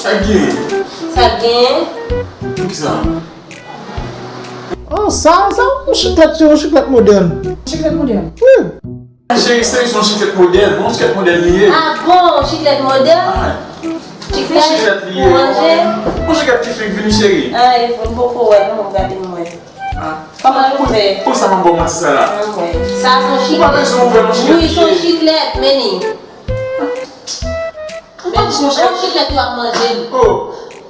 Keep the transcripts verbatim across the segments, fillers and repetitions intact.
Sa k genyen? Sa k genyen? Pou ki sa? Oh, sa, sa yon chiklèt, se yon chiklèt modèn. Chiklèt modèn? Wi. Cheri, se yon chiklèt modèn. Yon chiklèt modèn li ye. Ah bon, chiklèt modèn? Chiklèt pou manje? Yon chiklèt ki fenk vini, cheri. Ah, e m poko wè, non, gade m wè. Kòman yo fè? Pou sa m ap ba w manti sa la? Sa se yon chiklèt. Ou pa bezwen ouvè yon chiklèt. Wi, se yon chiklèt, men li. Ou pa bezwen yon chiklèt. Ou ap manje l. Oh,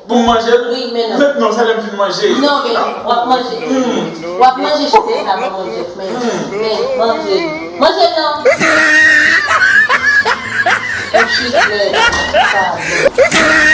pou m manje l? Wi, men non. Mentnan, se lè m fin manje. Non, men w ap manje. W ap manje chiklèt la pou manje. Men, men, manje. Manje l non. Yon chiklèt. Sa bon.